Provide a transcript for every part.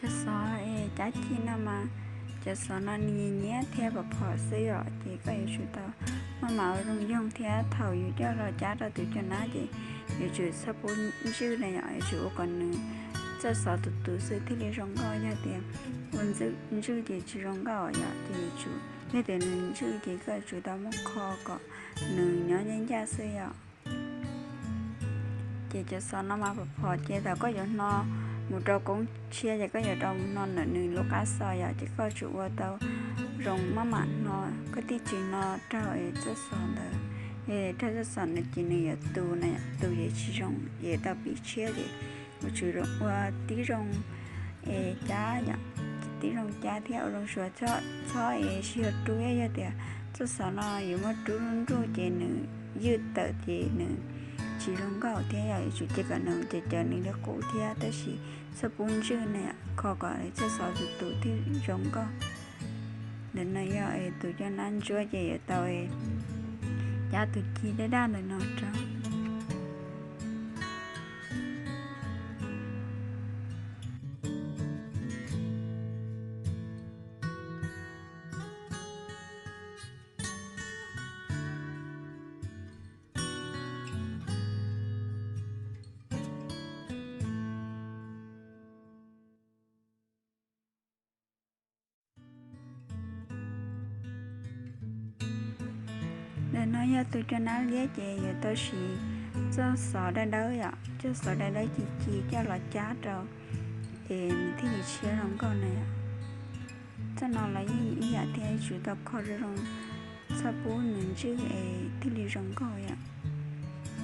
Cov xov es cab ci no mas, cov xov no nws nyiab thiab phom phom xwb yom, ces koj yuav tsum tau maj mam ua zoo yoog thiab thaum yus coj los cab rau tus coj nab ces yuav tsum txhob pub ntswj na yom, yuav tsum ua kom nws txoj xov tus tus xwb thiaj li zoo nkauj. Yog tias ua ntswj ces tsis zoo nkauj yom, ces yuav tsum, yog tias nws ntswj ces koj yuav tsum tau muab kho kom nws nyob ncaj ncaj xwb yom. Ces cov xov no mas phom phom ces thaum koj yuav hno mus rau koob tshiab ces koj yuav rau mus hno ntawm nws lub qab xov yom, ces koj tsum ua tau zoo maj mam hno, koj thiaj tsis hno raug es txoj xov ntawd. Yog raug txoj xov ntawd ces nws yuav tu na, tu ces tsis zoo, ces tau pib tshiab ces yuav tsum ua tib zoo es cab yom, tib zoo cab thiab ua zoo suav, txhob es sib ho rub, yog tias txoj xov no yuav muab rub nruj nruj ces nws ywj tawm ces nws tsis zoo nkauj thiab yom, yuav tsum cia kom nws cov cawv nws li qub thiab tab sis txhob pub ntswj na, kho kom txoj xov tus tus thiaj zoo nkauj. Ntawm no yog es tus coj nab ntsuab ces yuav tau cab tus ci daj daj ntawm no rau. Ntawm no yog tus coj nab liab ces yuav tau siv txoj xov dawb dawb yom, txoj xov dawb dawb ci ci coj los cab rau es nws thiaj li tshiab zoo nkauj na yom. Txoj no los yeej ib yam thiab, yuav tsum tau kho zoo zoo, txhob pub nws ntswj es thiaj li zoo nkauj yom,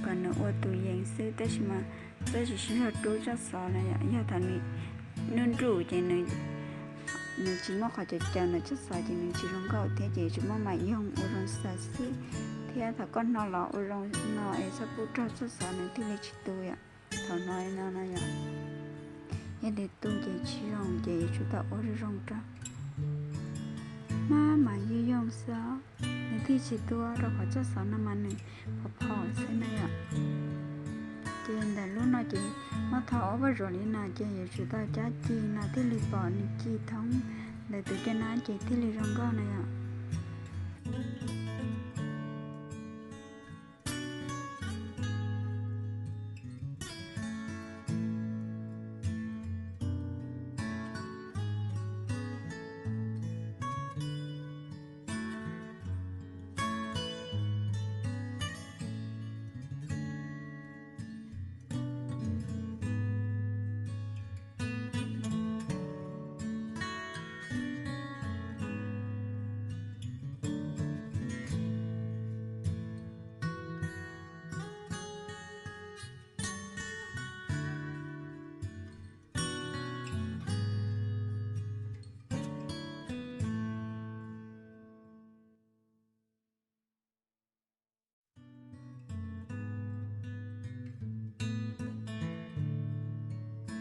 kom nws ua tus yees xwb. Tab sis mas txhob tsis sib ho rub txoj xov na yom, yog thaum nws nruj nruj ces nws tsis muaj qhov cawv cawv ntawm txoj xov ces nws tsis zoo nkauj thiab, ces yuav tsum maj mam yoog ua zoo xaws xwb. Thiab thaum koj hno los ua zoo no es txhob pub raug txoj xov nws thiaj li tsis tu yom. Thaum hno li no no yom, yog tias tu ces tsis zoo ces yuav tsum tau ua zoo zoo rau, maj mam yoog yoog xwb os, nws thiaj tsis tu, rau qhov txoj xov no mas nws phom phom xwb na yom. Ces ntawm lub no ces muab tho ua vaj zuam li no ces yuav tsum tau cab ci no thiaj li pom nws ci thoob ntawm tus coj nab ces thiaj li zoo nkauj na yom.